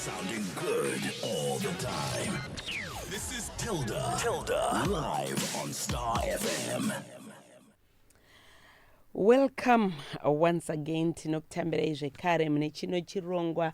Sounding good all the time. This is Tilda. Tilda. Live on Star FM. Welcome once again. Tinokutambirai zvekare mune chino chirongwa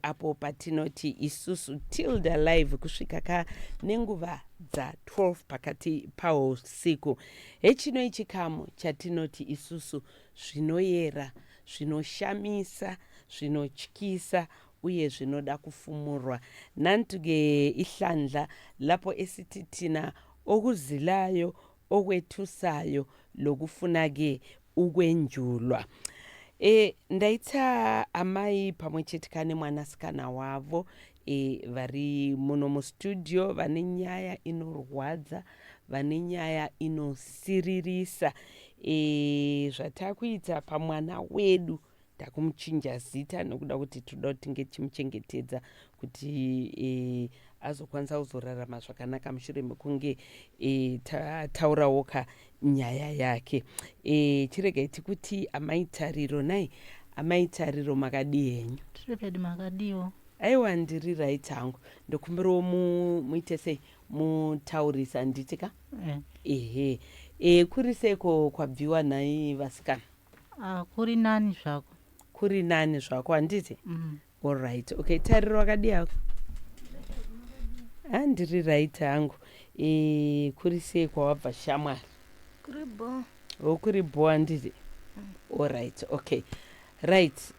apo patinoti isusu Tilda Live kusvika ka nenguva dza12 pakati pausiku. Hechino chikamu chatinoti isusu zvinoyera, zvinoshamisa, zvinotyisa uye zvinoda kufumurwa. Nantu-ke ihlandla lapho esithi thina okuzilayo, okwethusayo, lokufuna-ke ukwenjulwa. Ndaita amai pamwe chete kane mwanasikana wavo vari muno mustudio, vane nyaya inorwadza, vane nyaya inosiririsa. Zvatakuita pamwana wedu, takumuchinja zita nekuda kuti toda kuti tinge tichimuchengetedza kuti azokwanisa kuzorarama zvakanaka mushure mekunge tataurawo ka nyaya yake. Chiregai tikuti amai Tariro. Nai amai Tariro, makadii henyu? Tiri pedu, makadiwo? Aiwa, ndiri right hangu. Ndokumbirawo muite sei, mutaurisa, handiti ka? Eh. Ehe, kuri seiko kwabviwa nhai vasikana? Ah, kuri nani zvako. Kuri nani zvako, handiti? Mm. Allright, okay. Tariro, wakadii hako? Handiri right hangu. Kuri sei kwawabva, shamwari? Kuri bo. O, kuri bo, handiti? Allright, okay, right.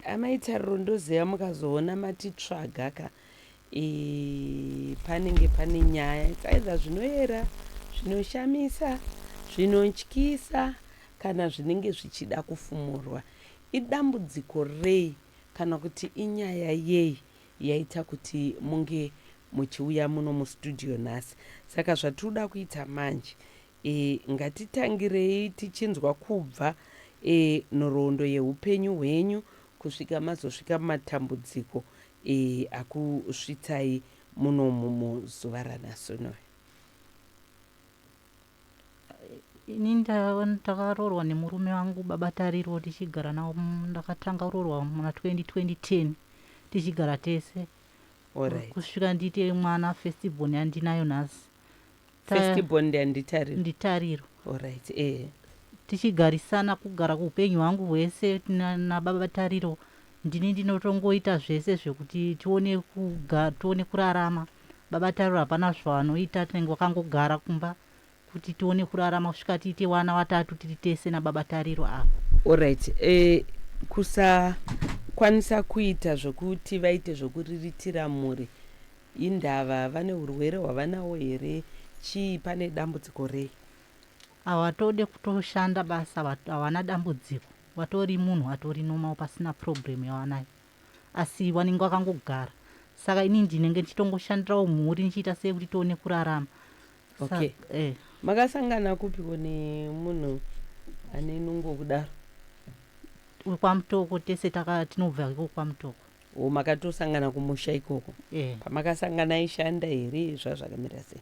Amai Tariro, ndoziva mukazoona matitsvaga ka, panenge pane nyaya. It's either zvinoyera, zvinoshamisa, zvinotyisa kana zvinenge zvichida kufumurwa. Idambudziko rei kana kuti inyaya yei yaita kuti munge muchiuya muno mustudio nhasi? Saka zvatinoda kuita manje, ngatitangirei tichinzwa kubva nhoroondo yeupenyu hwenyu kusvika mazosvika mumatambudziko akusvitsai munomu muzuva ranhasi unoyu. Ini ndakaroorwa nemurume wangu baba Tariro, tichigara navo. Ndakatanga kuroorwa muna 2010, tichigara tese kusvika ndiite mwana, firstborn yandinayo nhasi. Firstborn ndiandiTariro? NdiTariro. Allright. Tichigarisana, kugara kuupenyu hwangu hwese nababa Tariro, ndini ndinotongoita zvese zvekuti tione kurarama. Baba Tariro hapana zvavanoita, tinenge wakangogara kumba kuti tione kurarama kusvika tiite vana vatatu tiri tese nababa Tariro ava. Allright, kusakwanisa kuita zvokuti vaite zvokuriritira mhuri, indava vane urwere hwavanawo here? Chii, pane dambudziko rei? Havatode kutoshanda basa, havana dambudziko, vatori munhu atori normal, pasina problem yavanayo, asi vanenge vakangogara. Saka ini ndinenge ndichitongoshandirawo mhuri, ndichiita sei kuti tione kurarama. Okay. Makasangana kupiko nemunhu ane nungo kudaro? KwaMutoko tese, tinobva iko kwaMutoko. O, makatosangana kumusha ikoko? Eh. Pamakasangana aishanda here? Zvazvakamira sei?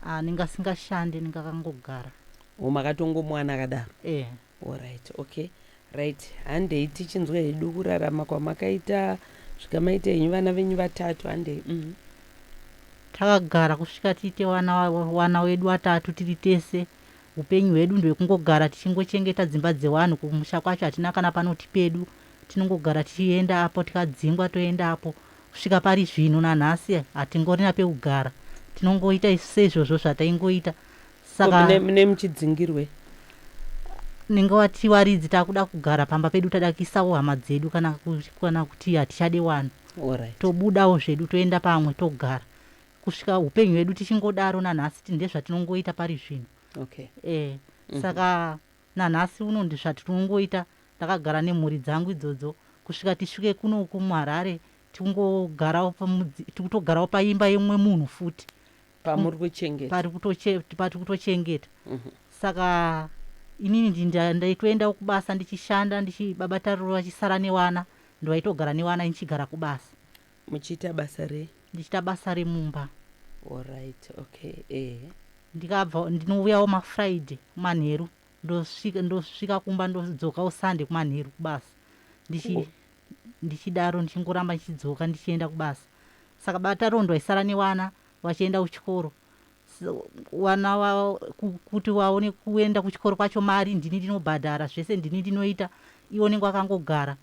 Ah, ningasingashande, ningakangogara. O, makatongomuwana akadaro? Eh. Allright, okay, right. Handei tichinzwa hedu kurarama kwamakaita svika maita henyu vana venyu vatatu. Handei. Takagara kusvika tiite wana wedu watatu tiri tese. Upenyu hwedu ndwekungogara tichingochengeta dzimba dzevanhu. Kumusha kwacho hatina kana panoti pedu, tinongogara tichienda apo tikadzingwa, toenda apo, kusvika pari zvino nanhasi hatingorina pekugara. Tinongoita seizvozvo zvataingoita. Saka Mune muchidzingirwe? Ninge wati waridzi takuda kugara pamba pedu, tada kuisawo hama dzedu kana kuti hatichade wanhu. Tobudawo zvedu, toenda pamwe, togara kusvika upenyu hwedu tichingodaro nanhasi. Ndezvatinongoita pari zvino. Saka nanhasi uno ndizvatinongoita. Ndakagara nemhuri dzangu idzodzo kusvika tisvike kunoku muHarare, tikutogarawo paimba yemumwe munhu futi. Pamuri kuchengeta? Pari kutochengeta. Saka inini ndaitoendawo kubasa ndichishanda, baba Tariro vachisara newana, ndovaitogara newana, ndichigara kubasa. Muchiita basa rei? Ndichiita basa remumba. Allright, okay. Ndikabva ndinouyawo maFriday manheru, ndosvika kumba, ndodzokawo Sunday kumanheru kubasa. Ndichi Ndichidaro ndichingoramba ndichidzoka ndichienda kubasa. Saka batarondo aisara newana vachienda kuchikoro. Wana kuti waone kuenda kuchikoro kwacho mari ndini ndinobhadhara, zvese ndini ndinoita, iwo nenge wakangogara.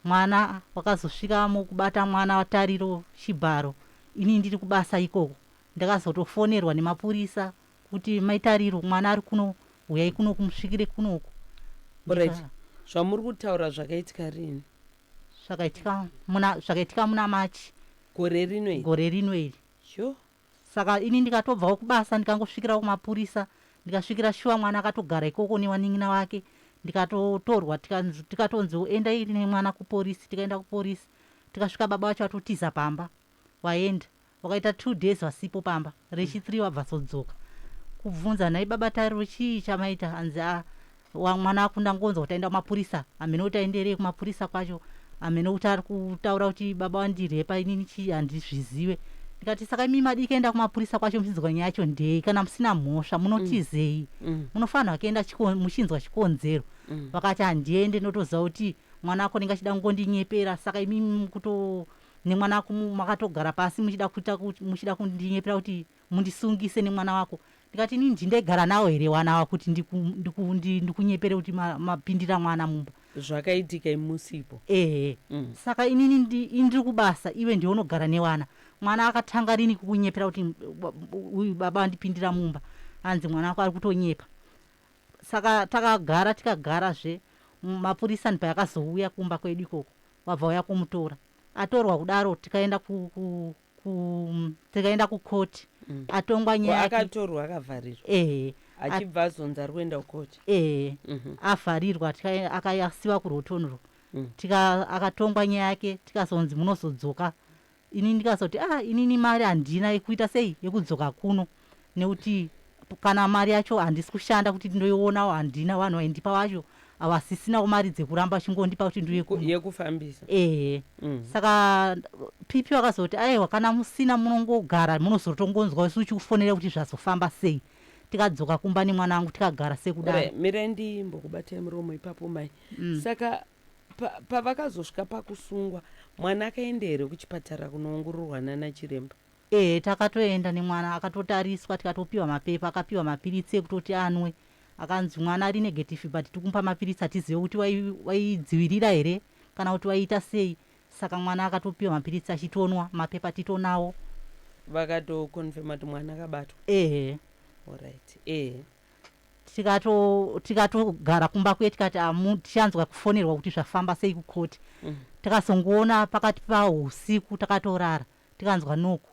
Mwana wakazosvika mukubata mwana waTariro chibharo, ini ndiri kubasa ikoko. Ndakazotofonerwa nemapurisa kuti mai Tariro mwana ari kuno, huyai kuno kumusvikire kunoku. Alright. Zvamuri kutaura zvakaitika rini? Zvakaitika muna Machi. Gore rino iri? Gore rino iri. Sure. Saka ini ndikatobvawo kubasa ndikangosvikira kumapurisa, ndikasvikira shuwa mwana akatogara ikoko newanin'ina wake. Ndikatotorwa tikatonzi endai nemwana kuporisi, tikaenda kuporisi. Tikasvika baba vacho vatotiza pamba, waenda. Wakaita 2 days vasipo pamba, rechi 3 wabva sodzoka. Kubvunza nhai baba Tariro chii chamaita, hanzi a mwana akunda ngonzwa kuti aenda kumapurisa, hameno kuti aenderei kumapurisa kwacho, hameno kuti ari kutaura kuti baba wandirepa inini chii handizvizive. Ndikati saka imi madii kuenda kumapurisa kwacho muchinzwa nyaya yacho ndei, kana musina mhosva munotizei? Munofanirwa kuenda muchinzwa chikonzero. Vakati handiende, ndotoziva kuti mwana wako anenge achida kungondinyepera, saka imi mukuto nemwana wako makatogara pasi muchida kuita muchida kundinyepera kuti mundisungise nemwana wako. Ndikati inini ndindaigara nawo here wana wako kuti ndikunyepere kuti mapindira mwana mumba? Zvakaitika imusipo. Ehe. Saka inini ndiri kubasa, iwe ndiwe unogara newana. Mwana akatanga rini kukunyepera kuti uyu baba andipindira mumba? Hanzi mwana wako ari kutonyepa. Saka takagara tikagarazve, mapurisa ndipo akazouya kumba kwedu ikoko, wabva uya kumutora. Atorwa kudaro tikaenda tikaenda kukoti. Atongwa nyaya yake. Akatorwa akavharirwa. Ehe. Achibva azonzi ari kuenda kukoti. Ehe. Avharirwa, akasiwa kuRotonro. Akatongwa nyaya yake, tikazonzi munozodzoka. Ini ndikazoti inini mari handina yekuita sei yekudzoka kuno, nekuti kana mari yacho handisi kushanda kuti ndoionawo, handina, vanhu vaindipa vacho havasisinawo mari dzekuramba vachingondipa kuti ndiuye kuno. Yekufambisa. Ehe. Saka PP vakazoti aiwa, kana musina munongogara, munozotongonzwa isu uchikufonera kuti zvazofamba sei. Tikadzoka kumba nemwana wangu tikagara sekudaro. Ore, mirai ndimbokubatai muromo ipapo mai. Saka pavakazosvika pakusungwa, mwana akaenda here kuchipatara kunoongororwa nana chiremba? Ehe, takatoenda nemwana akatotariswa, tikatopiwa mapepa, akapiwa mapiritsi ekutoti anwe. Akanzi mwana ari negative, but tikumupa mapiritsi hatizive kuti waidzivirira here kana kuti waiita sei. Saka mwana akatopiwa mapiritsi achitonwa, mapepa titonawo. Vakatokonfirma kuti mwana akabatwa. Ehe. Alright. Ehe. Tikatogara kumba kwedu, tikati tichanzwa kufonerwa kuti zvafamba sei kukoti. Takazongoona pakati pausiku takatorara, tikanzwa noku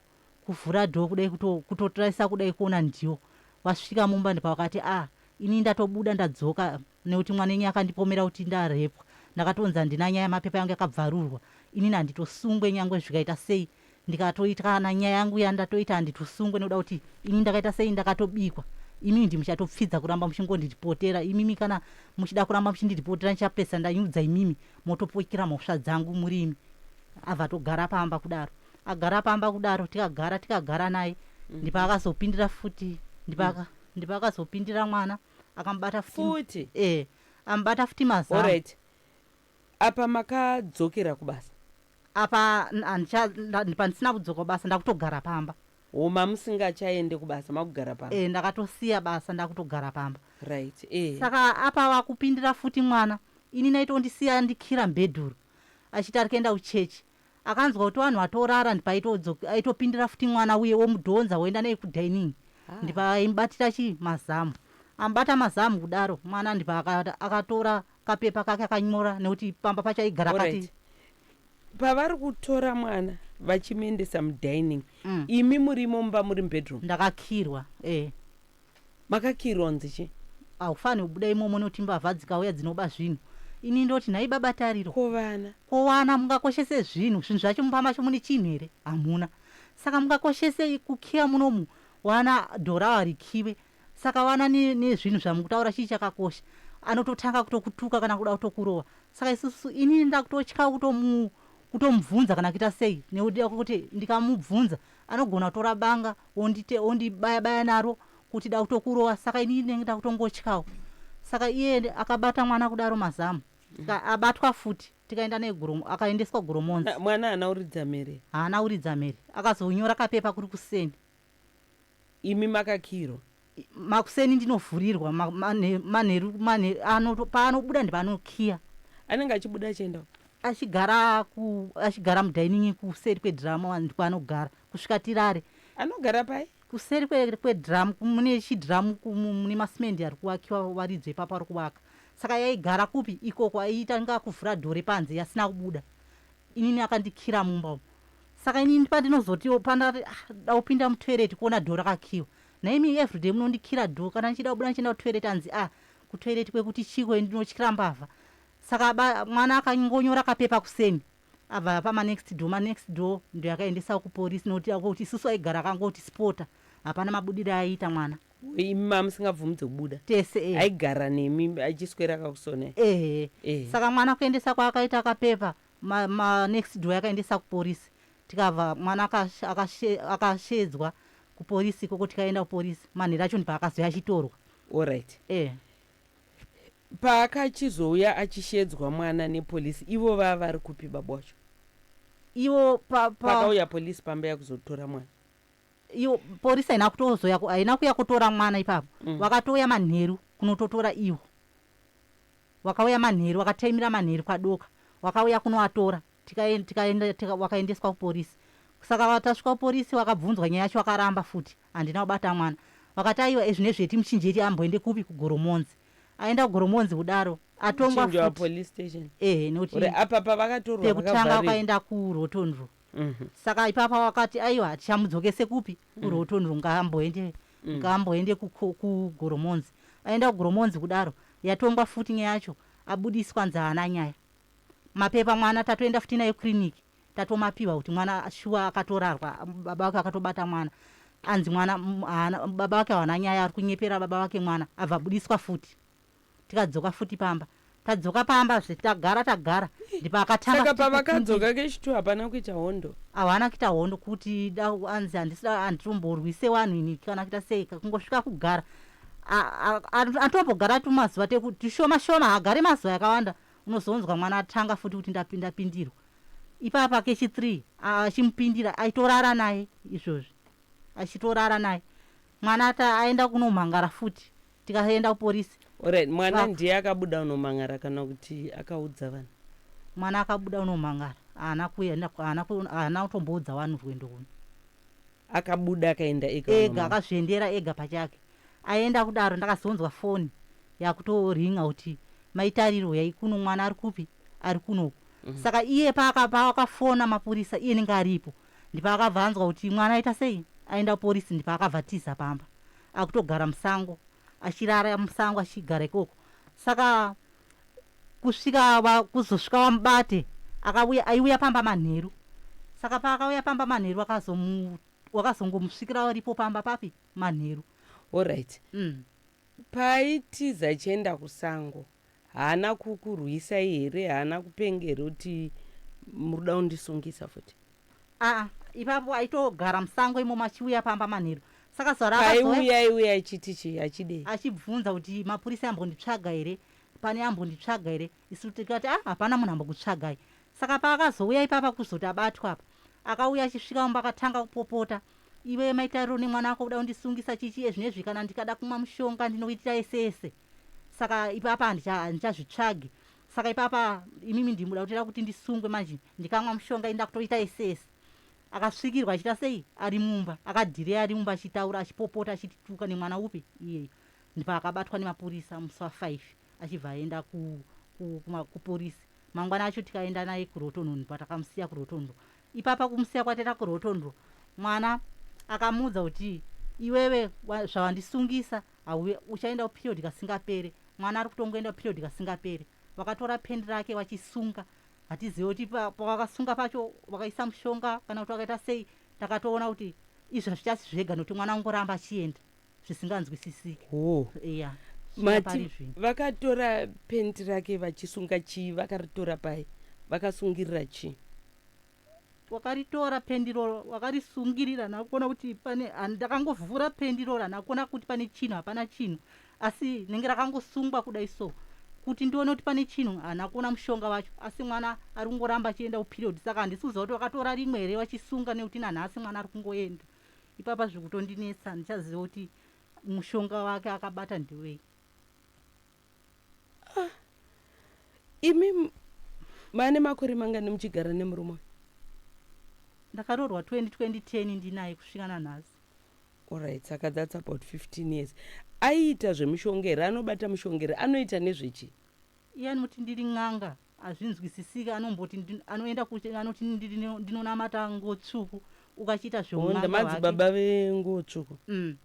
kuvhura dhoo kudai, kutotarisa kudai kuona ndiwo wasvika mumba. Ndipo vakati ini ndatobuda ndadzoka nekuti mwana enyu akandipomera kuti ndarepwa. Ndakatonzi handina nyaya, mapepa yangu yakabvarurwa, inini handitosungwe nyangwe zvikaita sei. Ndikatoita kana nyaya yangu yandatoita handitosungwe nekuda kuti ini ndakaita sei, ndakatobikwa. Imimi ndimuchatopfidza kuramba muchingondiripotera. Imimi kana muchida kuramba muchindiripotera, ndichapesa ndanyudza imimi, motopokera mhosva dzangu murimi. Abva togara pamba kudaro, agara pamba kudaro, tikagara tikagara naye. Ndipo akazopindira futi, ndipo akazopindira mwana akamubata futi. Futi? Amubata futi mazamu. Alright. Apa makadzokera kubasa? Apa pandisina kudzoka kubasa, ndakutogara pamba. Homa musingachaende kubasa, makugara pamba? Ndakatosiya basa, ndakutogara pamba. Right. Saka apa wakupindira futi mwana, ini naitondisiya ndikira mubhedhuru achiti ari kuenda kuchechi. Akanzwa kuti vanhu vatorara, ndipo aitopindira futi mwana uye, womudhonza woenda naye kudining. Ndipo aimubatira chi mazamu. Amubata mazamu kudaro mwana, ndipo akatora kapepa kake akanyora, nekuti pamba pacho aigara kati. Alright. Pavari kutora mwana vachimuendesa mudining, imi murimo mumba, muri mubedroom? Ndakakirwa. Makakirwa kunzi chi? Haufaniri kubuda imomo nekuti mbavha dzikauya dzinoba zvinhu. Ini ndoti nhai baba Tariro, Ko vana? Kowana mungakoshese zvinhu, zvinhu zvacho mumba macho mune chinhu here? Hamuna. Saka mungakoshese kukiya munomu, wana dhora harikiwe, saka wana nezvinhu zvamukutaura chii chakakosha? Anototanga kutokutuka kana kuda kutokurova. Saka isusu, inini ndakutotya kutomubvunza kana kuita sei, nekuda kwekuti ndikamubvunza anogona kutora banga ondibaya baya naro kuti da kutokurova. Saka inini ndinenge ndakutongotyawo. Saka iye akabata mwana kudaro mazamu, abatwa futi. Tikaenda naye akaendeswa Goromonzi. Mwana haana kuridza mhere? Haana kuridza mhere. Akazonyora kapepa kuri kuseni. Imi makakirwa? Makuseni ndinovhurirwa manheru paanobuda ndipaanokiya. Anenge achibuda achienda? Achigara achigara mudining kuseri kwedhiramu ndikwaanogara kusvika tirare. Anogara pai? Kuseri kwedhiramu, mune chidhiramu mune masimendi ari kuvakiwa waridzo ipapo ari kuvaka. Saka yaigara kupi ikoko, aiita nga kuvhura dhoo repanze yasina kubuda. Inini akandikira mumba umu. Saka inini pandinozotiwo pandati ah, da kupinda mutoilet kuona dhoo rakakiwa. Naimi everyday munondikira dhoo, kana ndichida kubuda ndichienda kutoilet anzi ah, kutoilet kwekuti chiko, ndinotyira mbavha. Saka mwana akangonyora kapepa kuseni abva pamanext door. Manext door ndo yakaendesa kupolisi nokuti kuti isusu aigara akangoti spota, hapana mabudiro aiita mwana. Imi mamusingabvumidze kubuda? Tese, eh. Aigara nemi achiswera akakusonai? Ehe. Saka mwana kuendesa kwaakaita kapepa, manext door yakaendesa kupolisi. Tikabva mwana akashedzwa kupolisi ikoko, tikaenda kupolisi manheru acho ndipo akazoya achitorwa. Allright. Paakachizouya achishedzwa mwana nepolisi, ivo vava vari kupi, baba wacho? Ivo Pakauya polisi pamba yakuzotora mwana? Ivo polisi haina kutozoya, haina kuya kutora mwana ipapo. Wakatouya manheru kunototora ivo. Wakauya manheru, wakataimira manheru kwadoka, wakauya kunoatora. Tikaenda wakaendeswa kupolisi. Saka tasvika kupolisi wakabvunzwa nyaya yacho, wakaramba futi, handina kubata mwana. Wakati aiwa, ezvinezvi timuchinjeti amboende kupi, kuGoromonzi. Aenda kuGoromonzi kudaro atongwa Chinjwa futi. Police station? Ehe, nekuti Ore apa pavakatorwa pekutanga vakavharirwa? Wakaenda kuRotonro. Saka ipapa wakati aiwa, tichamudzokese kupi, kuRotonro, ngaamboende ngaamboende kuGoromonzi. Aenda kuGoromonzi kudaro yatongwa futi nyaya yacho, abudiswa nzi haana nyaya. Mapepa mwana tatoenda futi naye kukiriniki, tatomapiwa kuti mwana shuwa akatorarwa, baba vake akatobata mwana. Anzi mwana baba vake hawana nyaya, ari kunyepera baba vake. Mwana abva abudiswa futi, tikadzoka futi pamba. Tadzoka pamba zve tagara tagara ndipo akatanga Saka futi kukumbira. pavakadzoka kechitu hapana kuita hondo? Havana kuita hondo kuti da anzi handisida, handitomborwise vanhu ini kana kuita sei. Kungosvika kugara atombogara tumazuva tushoma shoma, hagare mazuva yakawanda. Unozonzwa mwana atanga futi kuti ndapindirwa. Ipapa kechi3 achimupindira, aitorara naye izvozvi, achitorara naye. Mwana ata aenda kunomhangara futi, tikaenda kuporisi. Allright, mwana ndiye akabuda unomangara kana kuti akaudza vanhu? Mwana akabuda unomhangara, haana kuenda, haana kutomboudza vanhu rwendo runo. Akabuda akaenda ega? Ega. Unomangara. Akazviendera ega pachake. Aenda kudaro ndakazonzwa foni yakutoringa kuti maitariro yaikuno, mwana ari kupi, ari kunoku. Saka iye paakafona mapurisa, iye nenge aripo, ndipo akabva anzwa kuti mwana aita sei, aenda kuporisi. Ndipo akabva tiza pamba, akutogara musango, achirara musango, achigara ikoko. Saka kusvika kuzosvika vamubate, akauya, aiuya pamba manheru. Saka paakauya pamba manheru wakazongomusvikira aripo pamba papi manheru. Allright. Paitiza achienda kusango haana kukurwisai here? Haana kupengera kuti muruda kundisungisa futi? Aa, ipapo aitogara musango imomo achiuya pamba manheru. Saka zuva raakazouya Paiuya aiuya achiti chii, achidei? Achibvunza kuti mapurisa ambonditsvaga here, pane ambonditsvaga here. Isu tikati a, hapana munhu ambokutsvagai. Saka paakazouya ipapa kuzoti abatwa apa, akauya achisvika mumba akatanga kupopota, iwe maitariro nemwana wako kuda kundisungisa chichi, ezvinezvi kana ndikada kumwa mushonga ndinoitira ese ese. Saka ipapa handichazvitsvagi. Saka ipapa imimi ndimuda kutoita kuti ndisungwe manje, ndikamwa mushonga inda kutoita ese ese. Akasvikirwa achiita sei, ari mumba, akadhireya ari mumba, achitaura, achipopota, achitituka nemwana upi iyeyo. Ndipo akabatwa nemapurisa musi wa5, achibva aenda kuporisi. Mangwana acho tikaenda naye kuRotondo, ndipo takamusiya kuRotondo. Ipapa kumusiya kwataita kuRotondo, mwana akamuudza kuti iwewe zvawandisungisa uchaenda kuperiod kasingapere. Mwana ari kutongoenda kuperiod kasingapere. Vakatora pendi rake vachisunga, hatizivi kuti pavakasunga pacho vakaisa mushonga kana kuti vakaita sei. Takatoona kuti izvi hazvichasi zvega nokuti mwana ungoramba achienda zvisinganzwisisiki. Oh. Iya. Mati vakatora penti rake vachisunga chii? Vakaritora pai, vakasungirira chii? Wakaritora pendi roro, wakarisungirira nakuona kuti pane ndakangovhura pendi roro, hana kuona kuti pane chinhu, hapana chinhu, asi nenge rakangosungwa kudai so. Kuti ndione kuti pane chinhu haana kuona mushonga wacho, asi mwana ari kungoramba achienda kuperiod. Saka handisi kuziva kuti vakatora rimwe here vachisunga, nekuti nanhasi mwana ari kungoenda. Ipapa zviri kutondinetsa, handichaziva kuti mushonga wake akabata ndewei. Ah, imi mane makore mangani muchigara nemurume uyu? Ndakaroorwa 2010, ndinaye kusvika nanhasi. Alright, saka that's about 15 years. Aiita zvemishonga here? Anobata mushonga here? Anoita nezvechii? Iye anoti ndiri n'anga, hazvinzwisisiki. Anomboti anoenda anoti ndinonamata nguo tsvuku, ukachiita zveun'anga. Madzibaba venguo tsvuku.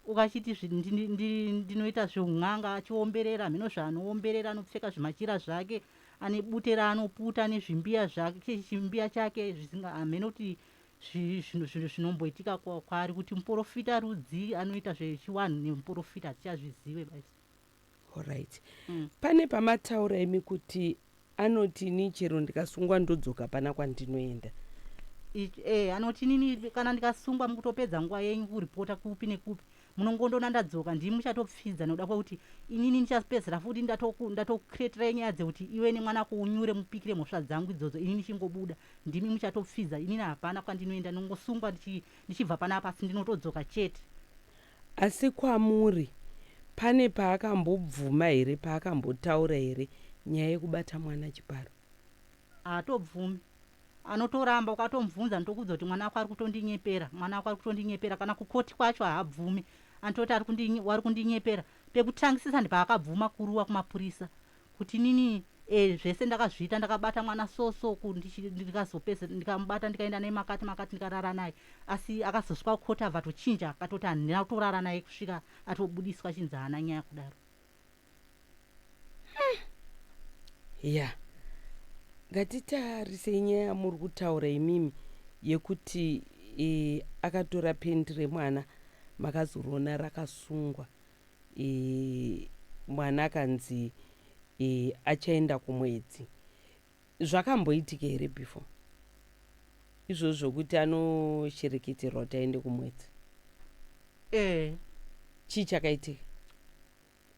Ukachiti ndinoita zveun'anga, achiomberera mhino zvaanoomberera, anopfeka zvimachira zvake, ane bute raanoputa nezvimbiya zvake, chimbiya chake zvisinga hameno kuti zvinomboitika kwaari, kuti muprofita rudzi anoita zvechiwanhu nemuprofita hatichazvizive basi. Alright. Pane pamataura imi kuti anoti ini chero ndikasungwa ndodzoka pana kwandinoenda. Anoti inini kana ndikasungwa mukutopedza nguva yenyu kuripota kupi nekupi, munongondona ndadzoka, ndimi muchatopfidza nekuda kwekuti inini ndichapedzera futi ndatokucreatirai nyaya dzekuti iwe nemwana wako unyure mupikire mhosva dzangu idzodzo. Inini chingobuda, ndimi muchatopfidza. Inini hapana kwandinoenda, ndinongosungwa ndichibva panapa, asi ndinotodzoka chete. Asi kwamuri pane paakambobvuma here, paakambotaura here nyaya yekubata mwana chibharo? Haatobvumi, anotoramba. Ukatomubvunza ndokudza kuti mwana wako ari kutondinyepera, mwana wako ari kutondinyepera. Kana kukoti kwacho haabvumi, anototi wari kundinyepera. Pekutangisisa ndipaakabvuma kuruwa kumapurisa kuti inini zvese ndakazviita, ndakabata mwana so ndikazopedza ndikamubata, ndikaenda naye makati makati, ndikarara naye. Asi akazosvika kukoti abva atochinja, akatoti handina kutorara naye, kusvika atobudiswa chinzi haana nyaya kudaro. Ya, ngatitarisei nyaya yamuri kutaura imimi yekuti akatora pendi remwana, makazoriona rakasungwa, mwana akanzi achaenda kumwedzi. Zvakamboitika here before izvozvo zvokuti anoshereketerwa kuti aende kumwedzi? E. Chii chakaitika?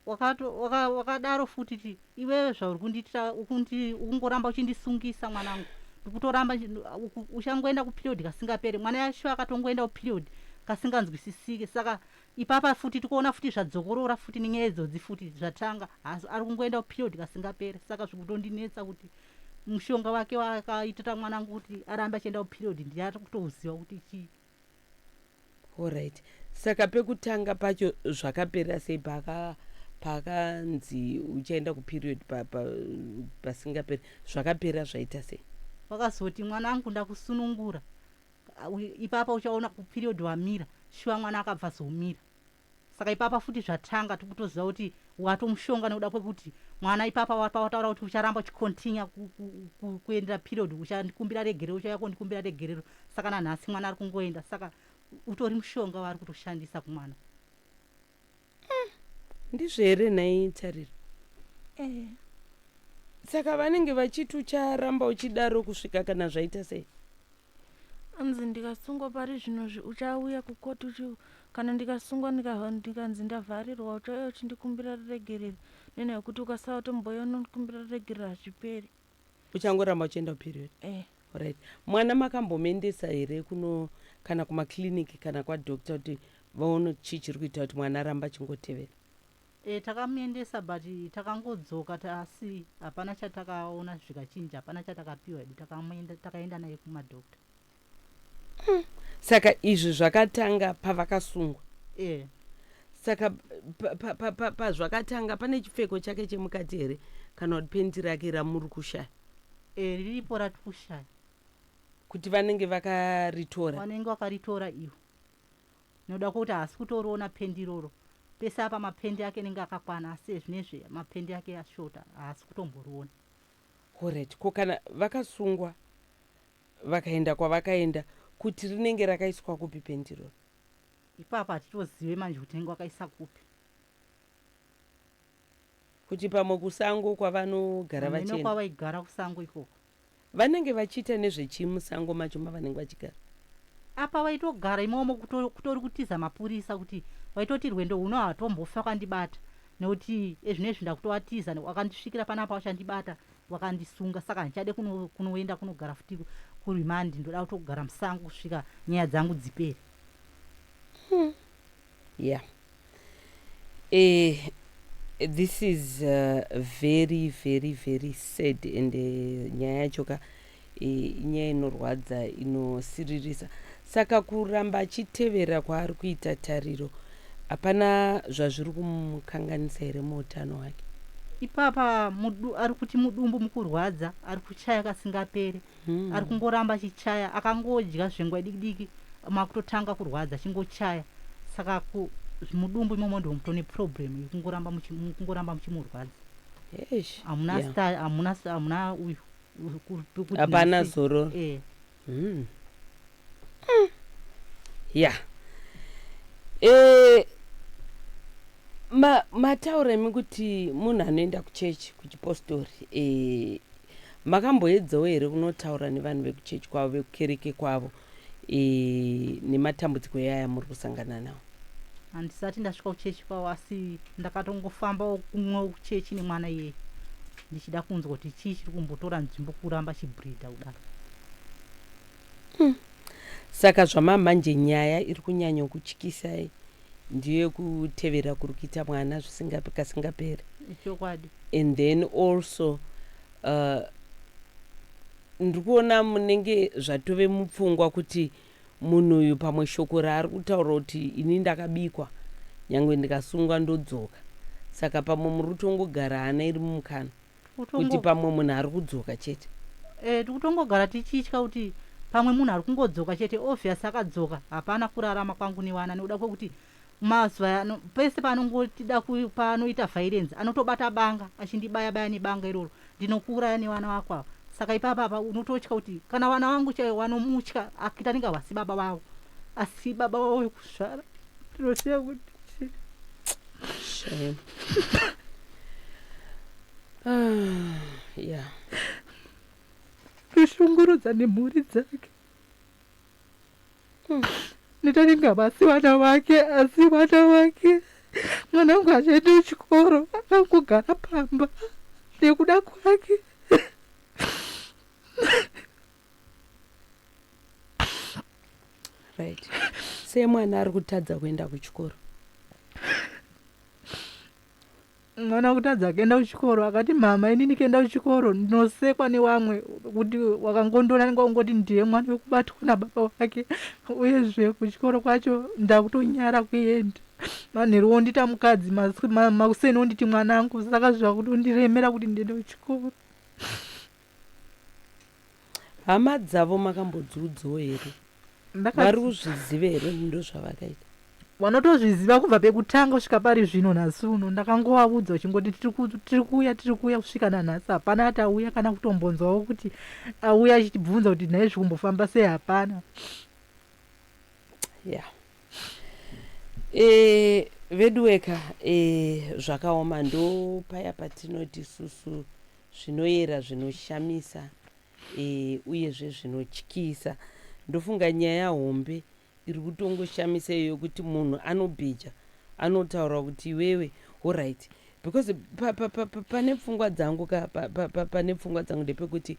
Wakadaro futi ti iwewe zvauri kundiitira, ukungoramba uchindisungisa mwanangu, ndikutoramba uchangoenda kuperiod kasingaperi. Mwana yacho akatongoenda kuperiod kasinganzwisisike. Saka ipapa futi tikuona futi zvadzokorora futi nenyaya idzodzi futi zvatanga, asi ari kungoenda kuperiod kasingaperi. Saka zvikutondinetsa kuti mushonga wake wakaitira mwanangu kuti arambe achienda kuperiod ndiye ari kutouziva kuti chii. Alright, saka pekutanga pacho zvakapera sei paakanzi uchaenda kuperiod pasingaperi? Zvakapera zvaita sei? Vakazoti mwanangu ndakusunungura, ipapa uchaona kuperiod wamira. Shuwa mwana akabva zomira. Saka ipapa futi zvatanga, tikutoziva kuti watomushonga nekuda kwekuti mwana ipapa pawataura kuti ucharamba uchicontinue kuendera period, uchandikumbira regerero, uchauya kondikumbira regerero. Saka nanhasi mwana ari kungoenda, saka utori mushonga waari kutoshandisa kumwana. Ndizvo here nhai Tariro? Eh. Saka vanenge vachiti ucharamba uchidaro kusvika kana zvaita sei? Anzi ndikasungwa pari zvinozvi uchauya kukoti kana ndikasungwa ndikanzi ndavharirwa, uchauya uchindikumbira ruregerero, nenyaya yekuti ukasatomboya unondikumbira ruregerero hazviperi. Uchangoramba uchienda kuperiod? Eh. Right, mwana makambomuendesa here kuno kana kumakliniki kana kwadoctor kuti vaone chii chiri kuita kuti mwana aramba achingotevera? Takamuendesa but takangodzoka, asi hapana chatakaona zvikachinja, hapana chatakapiwa hedu. Takaenda naye kumadoctor. Saka izvi zvakatanga pavakasungwa? E. Saka pazvakatanga pane chipfeko chake chemukati here kana kuti pendi rake ramuri kushaya? E, riripo rati kushaya. Kuti vanenge vakaritora? Vanenge vakaritora ivo, noda kuti haasi kutoriona pendi iroro. Pese apa mapendi ake anenge akakwana, asi ezvinezvi mapendi ake ashota, haasi kutomboriona. Alright, ko kana vakasungwa vakaenda kwavakaenda, kuti rinenge rakaiswa kupi pendi iroro? Ipapo hatitozive manje kuti nenge wakaisa kupi. Kuti pamwe kusango kwavanogara Hameno vachienda? Kwavaigara kusango ikoko. Vanenge vachiita nezvechii musango macho mavanenge vachigara? Apa vaitogara imomo kutori kutiza mapurisa, kuti vaitoti rwendo huno hatombofa kwandibata. Nekuti ezvinezvi ndakutovatiza, wakandisvikira panapa wachandibata wakandisunga, saka handichade kunoenda kunogara futi kurimandi. Ndoda kutogara musango kusvika nyaya dzangu dzipere. Yeah, this is very very very sad and nyaya yacho ka inyaya inorwadza, inosiririsa. Saka kuramba achitevera kwaari kuita Tariro, hapana zvazviri kumukanganisa here muutano hwake? Ipapa ari kuti mudumbu mukurwadza, ari kuchaya kasingapere. Ari kungoramba achichaya, akangodya zvenguva diki diki makutotanga kurwadza, achingochaya. Saka mudumbu imomo ndo mutone problem yekungoramba kungoramba muchimurwadza. Eish, hamuna hamuna uyu kuti hapana zororo. Ya, mataura imi kuti munhu anoenda kuchechi, kuchipostori. Makamboedzawo here kunotaura nevanhu vekuchechi kwavo, vekukereke kwavo, nematambudziko yaya muri kusangana nawo? Handisati ndasvika kuchechi kwavo, asi ndakatongofambawo kumwe kuchechi nemwana iyeye, ndichida kunzwa kuti chii chiri kumbotora nzvimbo kuramba chibhurida kudaro. Saka zvamamanje, nyaya iri kunyanya kutyisai ndeyekutevera kuri kuita mwana kasingaperi. Chokwadi. And then also ndiri kuona munenge zvatove mupfungwa kuti munhu uyu pamwe shoko raari kutaura kuti ini ndakabikwa, nyange ndikasungwa ndodzoka. Saka pamwe muri kutongogara hana iri mumukana kuti pamwe munhu ari kudzoka chete. Tikutongogara tichitya kuti pamwe munhu ari kungodzoka chete. Obvious, akadzoka, hapana kurarama kwangu newana, nekuda kwekuti mazuva ano pese paanongotida paanoita violence, anotobata banga achindibaya baya nebanga iroro, "Ndinokuuraya nevana vako ava." Saka ipapa apa unototya kuti kana vana vangu chaivo vanomutya, akuita ninga vasi baba vavo, asi baba vavo vekuzvara. Ndinoziva kuti Shame. Ah, yeah. Kushungurudza nemhuri dzake netaringa vasi vana vake, asi vana vake, mwana wangu achaende kuchikoro, akangogara pamba nekuda kwake. Right, semwana ari kutadza kuenda kuchikoro? Mwana kutadza kuenda kuchikoro, akati, "Mama, inini kuenda kuchikoro ndinosekwa newamwe kuti wakangondona ninge ungoti ndiye mwana wekubatwa nababa wake. Uyezve kuchikoro kwacho ndakutonyara kuenda. Manheru wondita mukadzi, makuseni wonditi mwanangu, saka zvakutondiremera kuti ndiende kuchikoro." Hama dzavo makambodziudzawo here? Vari kuzviziva here ndo zvavakaita? Vanotozviziva kubva pekutanga kusvika pari zvino. Nhasi uno ndakangovaudza uchingoti tiri kuuya, tiri kuuya, kusvika nanhasi hapana atauya, kana kutombonzwawo kuti auya achitibvunza kuti nhai, zvikumbofamba sei, hapana. Ya, veduweka, zvakaoma. Ndo paya patinoti susu zvinoyera, zvinoshamisa, uyezve zvinotyisa. Ndofunga nyaya hombe iri kutongoshamisa iyo yokuti munhu anobheja, anotaura kuti iwewe alright, because pane pfungwa dzangu ka, pane pfungwa dzangu ndepekuti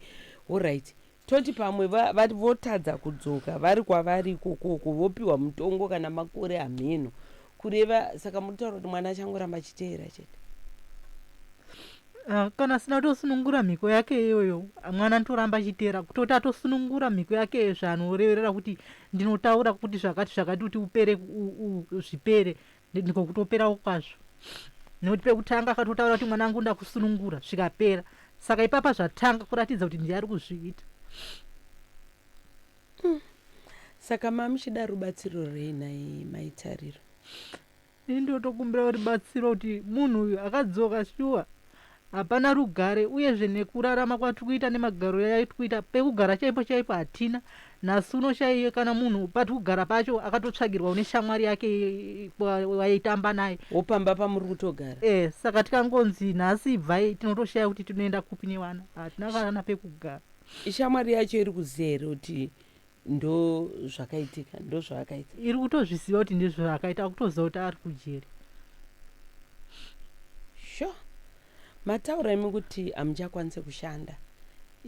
alright, toti pamwe votadza kudzoka vari kwavari ikokoko, vopiwa mutongo kana makore hamheno kureva. Saka muritaura kuti mwana achangoramba achiteera chete? Ah, kana asina kutosunungura mhiko yake iyoyo, mwana anotoramba achiteera kutoti atosunungura mhiko yake iyo, zvaanoreverera kuti ndinotaura kuti zvakati zvakati kuti upere, zvipere, ndiko kutoperawo kwazvo. Nekuti pekutanga akatotaura kuti mwanangu ndakusunungura, zvikapera. Saka ipapa zvatanga kuratidza kuti ndiye ari kuzviita. Saka mamuchida rubatsiro rei nhai Maitariro? Ini ndotokumbira rubatsiro kuti munhu uyu akadzoka, shuwa hapana rugare, uyezve nekurarama kwatiri kuita nemagaro yaitiri kuita, pekugara chaipo chaipo hatina. Nhasi uno chaiye kana munhu pati kugara pacho akatotsvagirwa neshamwari yake waitamba naye. Wopamba pamuri kutogara? Saka tikangonzi nhasi ibvai, tinotoshaya kuti tinoenda kupi nevana, hatina kana pekugara. Shamwari yacho iri kuziva here kuti ndo zvakaitika, ndo zvaakaita? Iri kutozviziva kuti ndizvo zvakaita, akutoziva kuti ari kujeri. Mataura imi kuti hamuchakwanise kushanda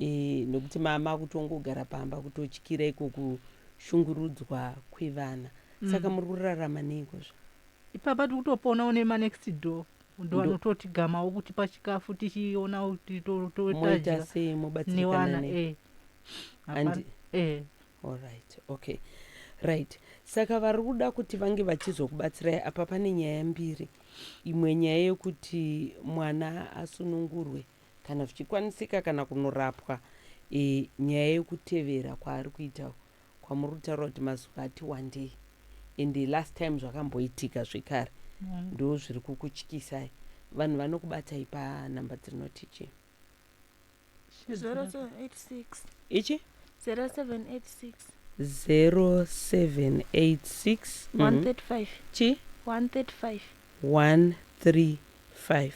e, nokuti mama kutongogara pamba kutotyira iko kushungurudzwa kwevana. Saka muri kurarama neiko zve? Ipapa tiri kutoponawo nemanext door, ndo Ndo- vanototigamawo kutipa chikafu tichionawo kuti Moita tadya sei, mobatsirikana newana nei? e. Hapana- Handi- eh. Allright, okay, right. Saka vari kuda kuti vange vachizokubatsirai apa pane nyaya mbiri. Imwe nyaya yekuti mwana asunungurwe kana zvichikwanisika kana kunorapwa. E, nyaya yekutevera kwaari kuita kwamuri kutaura kuti mazuva ati wandei, ende last time zvakamboitika zvekare. Ndo zviri kukutyisai. Vanhu vanokubatai panhamba dzinoti chii? 0786. Ichi? 0786. 0786, 135. Chi? 135. 135.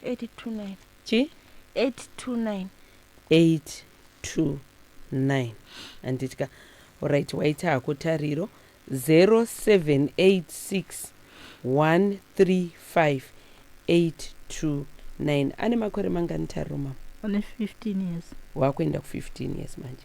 829. Chi? 829. 829, handitya? Alright, waita hako Tariro. 0786 135 829. Ane makore mangani Tariro, mama? Ane 15 years. Wakuenda ku15 years manje.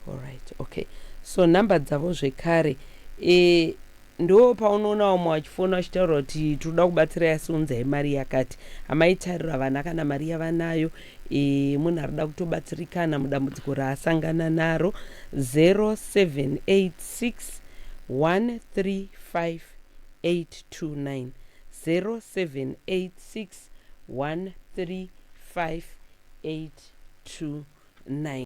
Alright, okay. So nhamba dzavo zvekare, e, ndo paunoona vamwe vachifona vachitaura kuti tinoda kubatsirai asi unzai mari yakati. Hamaitariro havana kana mari yavanayo. E, munhu ari kuda kutobatsirikana mudambudziko raasangana naro. 0786 135 829, 0786 135 829.